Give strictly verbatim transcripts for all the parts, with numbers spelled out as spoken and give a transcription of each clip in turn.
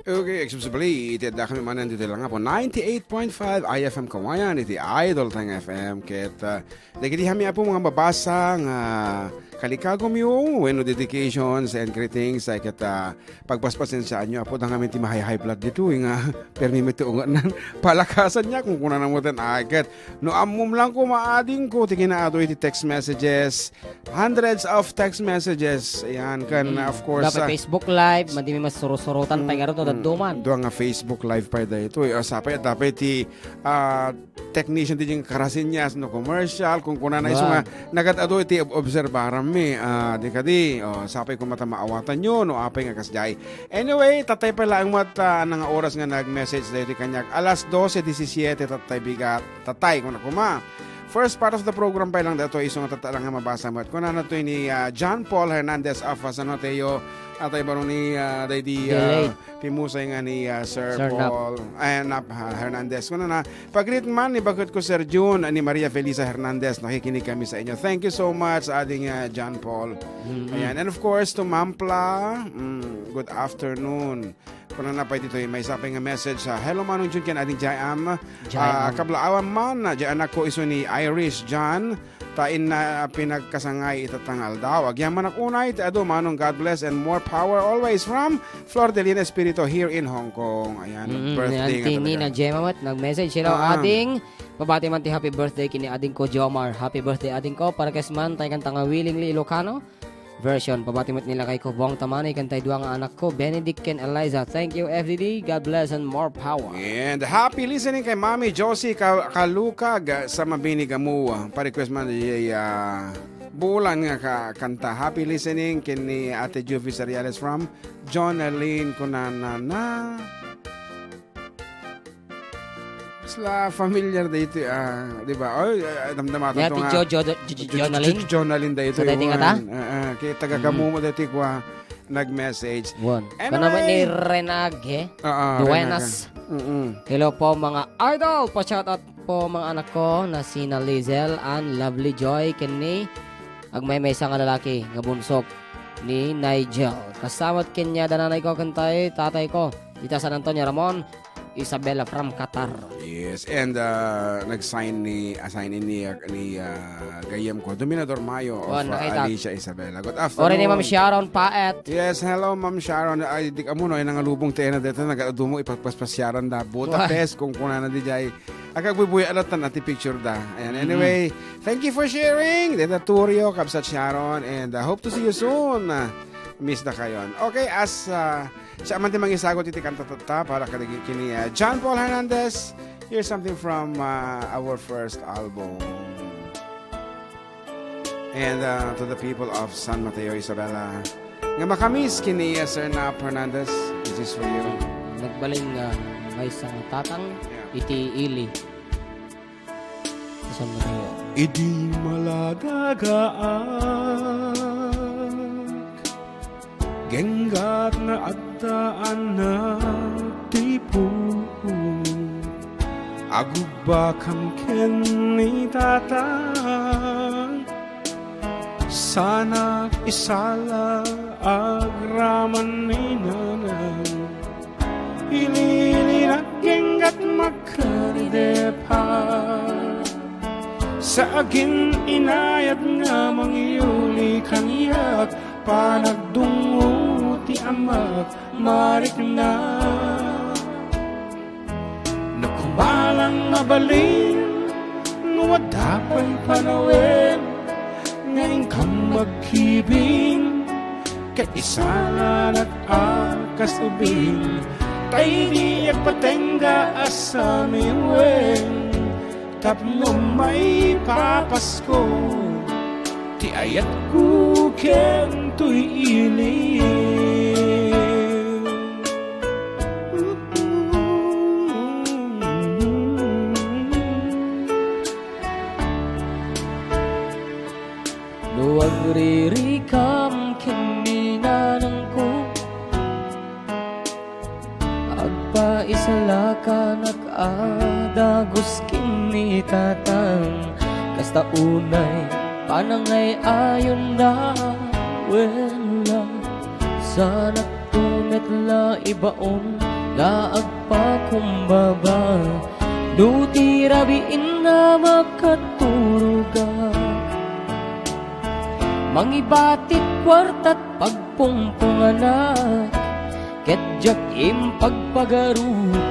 Okay, eksepsibli, iti adda kami manen ditoy lang Apo ninety-eight point five I F M Kawayan, iti Idol Tang F M. Ket, ah, dagiti kami Apo nga mabasa nga kalikagumyo, wenno dedications and greetings, ay ket, ah, pagpaspasensiaanyo, Apo, dangami ti ma-high blood ditoy nga permi met ti ungetnan. Palakasanyak, kun kunana met, ay ket, no ammom lang koma adingko, ti kinaadu iti text messages, hundreds of text messages. Ayan, kan, Mm. of course, Dapat ah, Facebook Live, madi mi masuro-surotan pay ngarud no mm, dadduma. Dua nga Facebook Live pay daytoy. Ah, sapay, dapat ti, ah, technician ti diay nga karasinyas, no commercial, kun kunana isu Wow. nga nagad-adu iti ob-, obserbaranmi. Ah, di kadi, oh, sapay koma ta maawatanyo, no apay nga kasdiay. Anyway, tatay pay laeng met, ah, nga oras nga nag-message daytoy kaniak. Alas doce disisiete, tatay bigat. Tatay, kuna koma. First part of the program pay lang daytoy, isu nga tatta lang nga mabasa met. Kunana toy ni, ah, John Paul Hernandez of, ah, San Mateo. Atay baro ni, ah, daydi, ah, Delay. Pimusay nga ni, ah, Sir Sir Nap. Paul, ay, Nap, ah, Hernandez. Kunana, pag-greet man ni baketko, Sir Jun, ni Maria Felisa Hernandez. Nakikinig kami sa inyo. Thank you so much, ading, ah, John Paul. Mm-mm. Ayan. And of course, to Mampla, mm, good afternoon. Kunana pay ditoy, maysa pay nga message, ah, "Hello, Manong Jun ken Ading J M." J M. Ah, kablaawan man, ah, diay anakko isu ni Irish John, ta inna pinagkasangay ita nga aldaw. Agyamanak unay ti adu, Manong, God bless and more power always from Flor Delina Espiritu here in Hong Kong. Ayan, Mm, ni birthday Auntie nga Nina talaga. Gemma met, nag-message, "Hello, Ah. ading. Pabati man ti happy birthday ken ni adingko Jomar. Happy birthday, adingko. Para kes man, tay kanta nga Willingly Ilocano version. Pabati met ni lakayko Bong Tamani ken tay dua nga anakko, Benedict ken Eliza. Thank you, F D D. God bless and more power." And happy listening kay Mami Josie Ka-, Kalukag sa Mabini, Gamu. Pa-request man diay, ah, bulan nga ka-, kanta. Happy listening ken ni Ate Juvie Seriales from Jonalyn kunana na. Sila familiar daytoy, ah, di ba? Oy, ah, damdama Ni Ate to nga. Jo-, Jo-, Jo-, Jo-, Jonalyn? Jo-, Jonalyn daytoy, Sa daytoy nga ta? Wan. Ah, ah, kay taga Mm. Gamu mo daytoy kua nag-message. Wan. Anyway. Kanaman ni Renage, eh? Ah, ah, Duenas. Renage. Mm-mm. Hello po, mga idol. Pa-shoutout po, mga anak ko, na sina Lizel, Ann, Lovely Joy, ken ni agmaymaysa nga lalaki nga bunsok ni Nigel. Kasamat kaniada nanay ko ken tay tatay ko. Ita San Antonio Ramon, Isabela from Qatar. Yes, and, uh, nag-sign ni, assign ni, ni, uh, gayyem ko, Dominador Mayo of, Oh, uh, nakita. Alicia Isabela. Good afternoon. Ore ni Ma'am Sharon Paet. Yes, hello, Ma'am Sharon. Ay, di ka mo, no, ay nangalubong tayo na dito, nag-adumo, ipagpaspasyaran da. Budapest, Wah. Kung kunana di jay. Agagbubuy alatan ati picture da. Ayan, Mm-hmm. Anyway, thank you for sharing. Deta Turio, Kabsat Sharon, and, uh, hope to see you soon. Uh, miss da kayon. Okay, as, uh, siya man ti mangisagot iti kanta tatta para kadagiti ni, uh, John Paul Hernandez. Here's something from, uh, our first album. And, uh, to the people of San Mateo, Isabela, nga makamis kini, uh, Sir Nap Hernandez, this is for you. Nagbalin nga maysa nga tatang Yeah. iti ili. San Mateo. Idi maladagaak, genggat nga adda anak ti pupok. Agubbakam ken ni tatang, sana isala agraman ni nanang. Ililinak genggat makaridepak. Sa agin inayat nga mangyuli kaniak, panagdungngo ti amak marikna. Nakumalang mabalin no adda pay panawen nga inkam magkibing, ket isalanak a kas ubing, ta idi agpatengga a samiwen, tapno maipapasko ti ayatko ken toy ili. No agririkam ken ni nanangko, agpaisalakanak a dagus ken ni tatang, kasta unay panangay-ayonda, wen la, sanakto met la ibaon nga agpakumbaba, no ti rabiin a makaturogak. Mangibatik kuartat pagpungpunganak, ket diak impagpagarup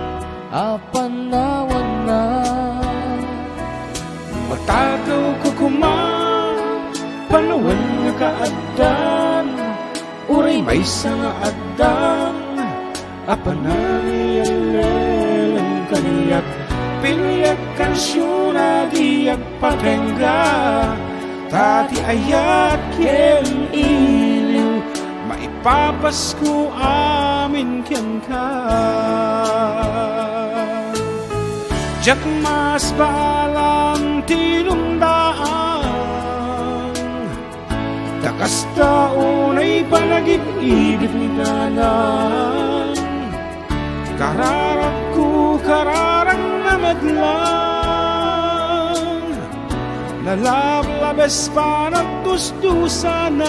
a panawannak. Matakaw ko koma, panawan nga kaaddan, uray maysa nga addang a panangiyaleleng kaniak. Piliak kansion a di agpatengga, ta ti ayat ken iliw maipapasko amin kenka. Diak masbaalan ti lungdaang, ta kasta unay panagib-ibit ni nanang. Kararagko, kararag nga medlang, nalablabes panagdusdusanan.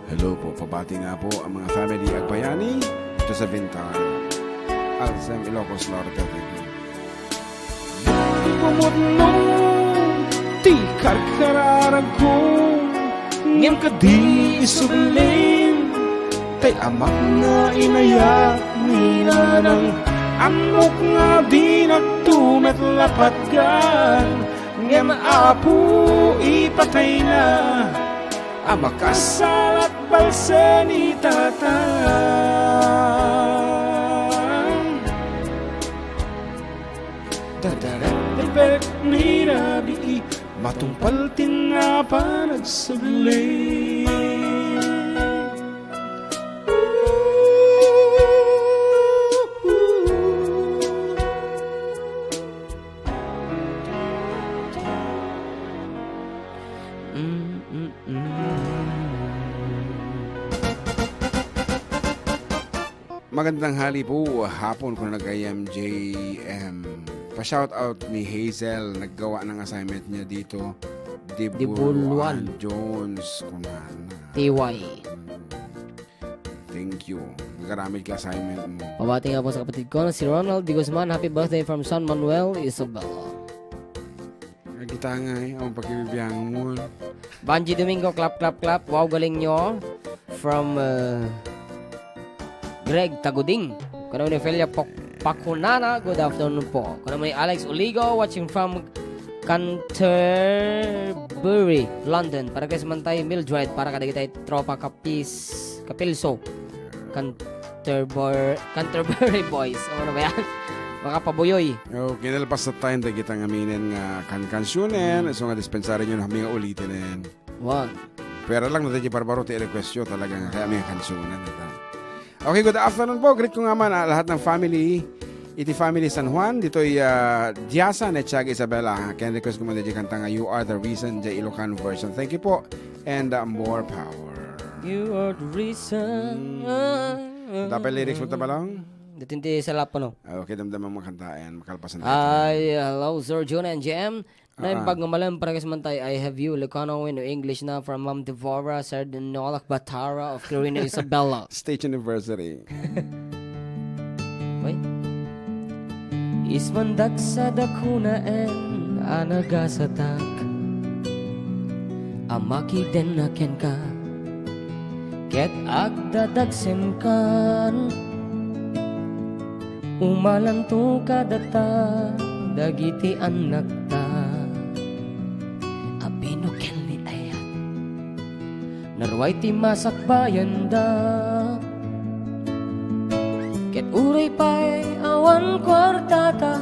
Hello po, pabati nga po ang mga family Agbayani dito sa Vintar, Alzem, Ilocos Norte. Thank you. Pumudno ti karkararagko, ngem kadi isubling, tay amak nga inayat ni nanang, annok nga dinak met lapatgan, ngem Apo, ipatayna a makasalat balse ni tatang. Dadarekdepek ni rabii, matungpal ti napan agsubli. Mm, mm, mm. Magandang tanghali po, hapon, kuna nag-I M J M. Pa-shoutout ni Hazel, naggawa ng assignment niya dito. Dibuluan. Dibuluan Jones, kunana. T Y. Mm. Thank you. Nagaramid ka assignment mo. Pabati nga po sa kapatid ko, si Ronald de Guzman. Happy birthday from San Manuel, Isabela. Agita nga eh, ang pagkibibiyang mo. Banji Domingo, clap, clap, clap. Wow, galing nyo. From, uh, Greg Taguding. Kuna ni Felia Pok-, Pakunana, good afternoon po. Kuna ni Alex Uligo, watching from Canterbury, London. Para kay Samantay Mildred, para kadagitay tropa Kapis, Kapilso. Canterbury, Canterbury Boys. Ano ba yan? Mga pabuyoy. Oh, kinalpas na tayo, dagita nga minen nga kan-, kansunen. So nga dispensary nyo na kami nga ulitin na yan. Wan. Pwera lang no, daydi barbaro ti request yo, talaga nga kaya may kansunan, ita. Okay, good afternoon po. Greet ko nga man, ah, lahat ng family. Iti family San Juan, ditoy, ah, Diasa, Netiaga, Isabela. Kaya request ko man daydi kanta nga You Are the Reason, daydi Ilocano version. Thank you po. And, ah, more power. You are the reason. Mm. Dapat lyrics mo, Tabalong? Dating ti salap, ano? Ah, okay, damdamang makantaan. Makalpasan tayo. Ay, hello, Sir Jun and J M. Ah. Naimbag nga malam para kay Samantay, I Have You, Ilocano wenno English na from Ma'am Devora, Sir Nolak Batara of Quirino, Isabela. State University. Oy. Ismandak sa dakunaen a nagasatak a makiden a kenka. Ket agdadagsenkan, umalanto kadata dagiti annakta a binukel ni ayat. Naruay ti masakbayanda, ket uray pay awan kuartata,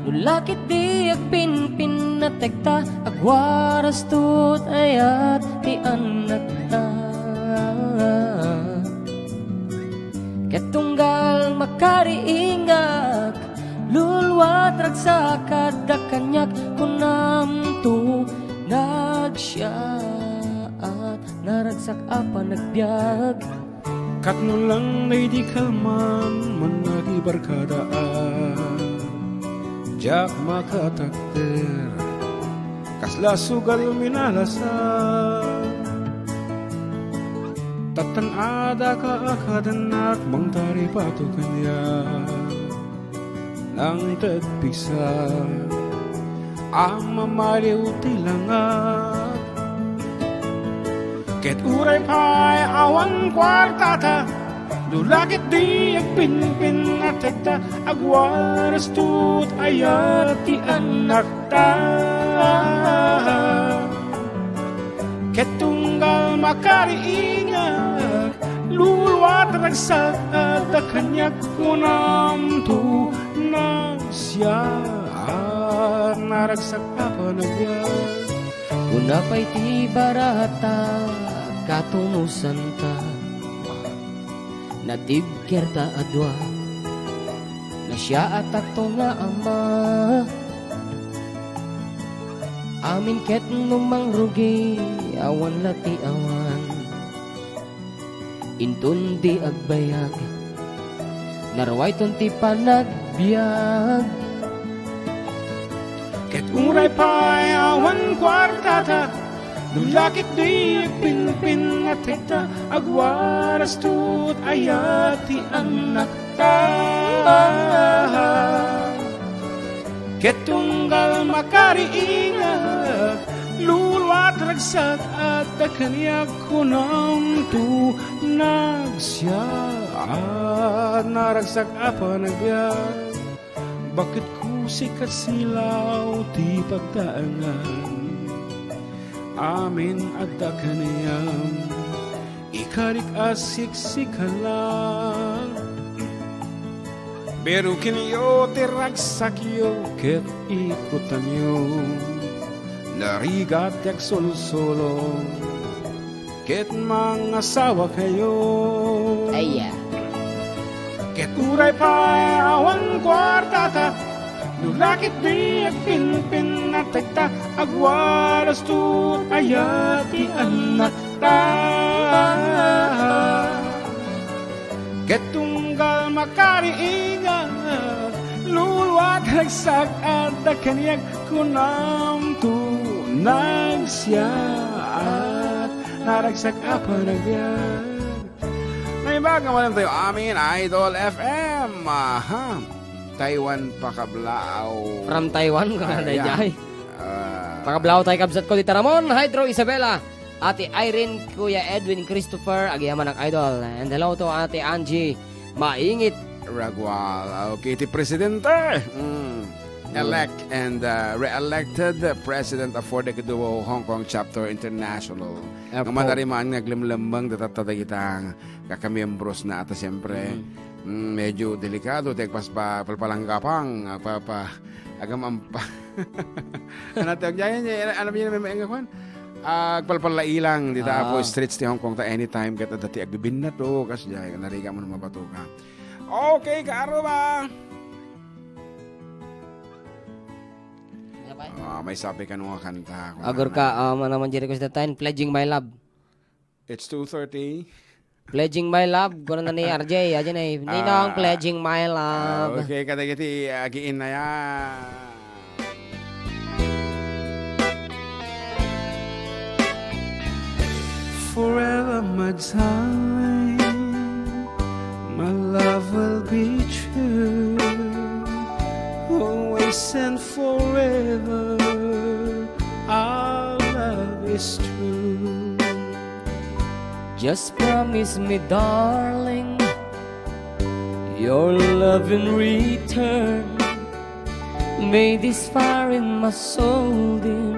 no la ket di agpinpinnatekta, agwarasto ti ayat ti annakta. Ket tunggal makariingak, luluat ragsak adda kaniak, kunamto, nagsiaat, naragsak a panagbiag. Ket no lang daydi kalman, managibarkadaan, diak makatakder. Kasla sugal minalasa. Tattan adaka a kadennak mangtaripato kaniak. Nangted pigsa a mamaliw ti langak. Ket uray pay awan kuartata, no la ket di agpinpin a tekta, agwaras tut ayat ti annakta. Ket tunggal makariingak, luluat ragsak adda kaniak kunamto, nagsiaat naragsak a panagbiag. Kuna pay ti barata, katunusanta, natibkerta a dua, nasiaatakto nga ama. Amin ket no mangrugi, awan la ti awan. Inton di agbayag, naruayton ti panagbiag. Ket uray pay awan kuartata, no la ket di agpinpin nga tekta, agwaras tut ayat ti annakta. Ket tunggal makariingak, luluat ragsak adda kaniak kunamto, nagsiaat naragsak a panagbiag. Bakit kusik ket silaw ti pagtaengan? Amin adda kaniam, ikarik a siksikala. Birukenyo ti ragsakyo ket ikutanyo. Narigat ti agsulsulo ket mangasawakayo. Aya. Ket uray pay awan kuartata, no la ket di agpinpin a tekta, agwaras tut ayat ti annakta. Ket tunggal makariingak, luluat ragsak adda kaniak kunamto, nagsiaat naragsak a panagbiag. Naimbag nga manen tayo amin, Idol F M. Aha. Taiwan Pakablaaw. From Taiwan, ko na Ah, yeah. dayjay. Ah. Pakablaaw tayo, kabsat ko, Tita Ramon, Hydro Isabela, Ate Irene, Kuya Edwin Christopher, agyamanak, Idol. And hello to Ate Angie Maingit. Ragual. Okay, ti Presidente. Mm. Mm. Elect and, uh, re-elected President of Four Decade Duo Hong Kong Chapter International. Apo. Nga manarimaan nga aglemlemmeng datatta dagita kakamiembros na ata, siyempre. Mm. Mm, medyo delikado ti agpaspa-, palpalanggapang, agpapa-, agamampa. Ano ti agjayan niya? Ano ba yun, may, may, may, kwan? Ah, agpalpalailang dita Ah. Apo, streets ti Hong Kong ta anytime ket adda ti agbibinnato, kas jay, narigat mo mabato ka. Okay, kaaro ba? Ano pa? Ah, may sabi ka nung kanta. Kung Agor ano. ka, um, ano man, Jericho, sa time, Pledging My Love. It's two thirty. Pledging My Love, guna na ni R J, ayan eh. Ninong, Ah. Pledging My Love. Ah, okay, kadagiti, agiin na yan. Forever, my darling, my love will be true. Always and forever, our love is true. Just promise me, darling, your love in return. May this fire in my soul, dear,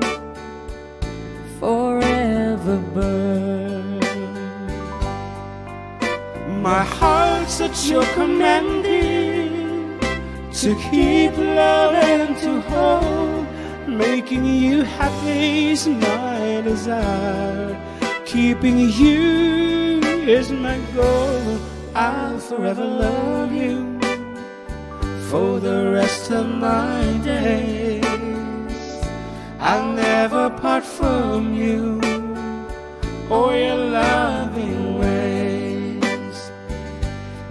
forever burn. My heart's at your commanding, to keep, love, and to hold. Making you happy is my desire. Keeping you is my goal. I'll forever love you for the rest of my days. I'll never part from you or your loving ways.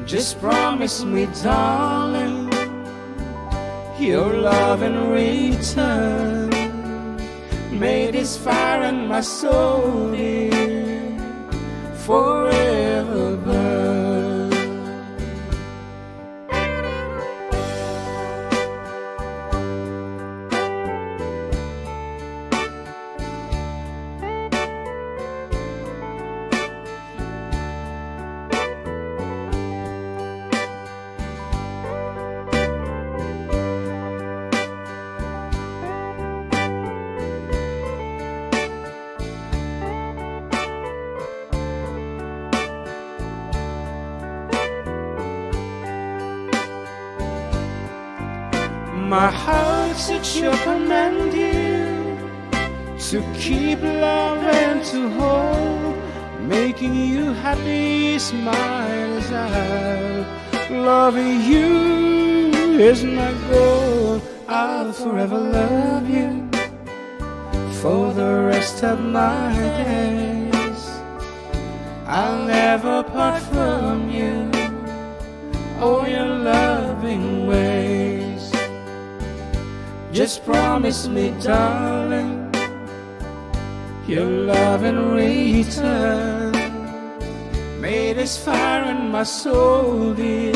Just promise me, darling, your love in return. May this fire and my soul live forever burn. My heart seeks your command, dear, to keep, love, and to hold. Making you happy is my desire. Loving you is my goal. I'll forever love you for the rest of my days. I'll never part from you or your loving ways. Just promise me, darling, your love in return. May this fire in my soul, dear,